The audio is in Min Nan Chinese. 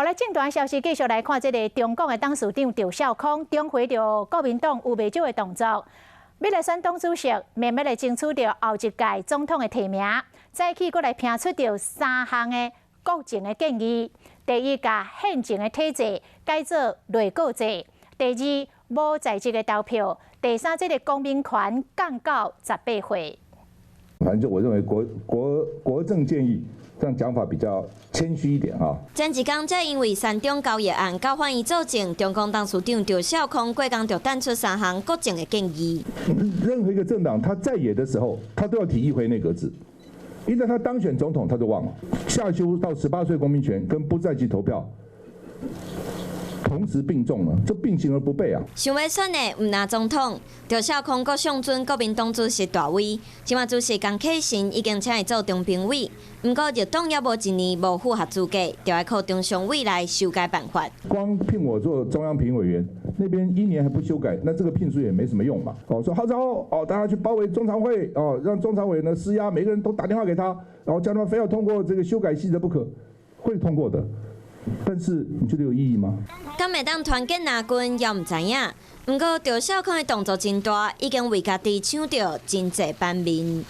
好來，政壇消息繼續來看，這个中廣的董事長趙少康，頂回著國民黨有袂少的動作，欲來選黨主席，慢慢來爭取著後一屆總統的提名，早起閣來拋出著三項的國政的建議：第一，共現行的體制改做內閣制；第二，無在籍的投票；第三，這个公民權降到18歲。反正就我認為國政建議。這樣講法比較謙虛一點啊。前一工才因為三中交易案交法院作證，中廣董事長趙少康過工就擲出三項國政的建議。任何一個政黨，他在野的時候，他都要提議會內閣制；一旦他當選總統，他就忘了。下修到18歲公民權跟不在籍投票同時並重了，這並行而不悖啊！想欲選的毋但總統，趙少康閣相準國民黨主席大位，這馬主席江啟臣已經請伊做中評委，毋過入黨猶無一年，無符合資格，就愛靠中常委來修改辦法。光聘我做中央評委員，那邊一年還不修改，那這個聘書也沒什麼用嘛。哦，說號召哦，大家去包圍中常會哦，讓中常委呢施壓，每個人都打電話給他，然後叫他們非要通過這個修改細則不可，會通過的。但是你覺得有意義嗎？敢會當團結藍軍猶毋知影，毋過趙少康的動作真大，已經為家己搶著真濟版面。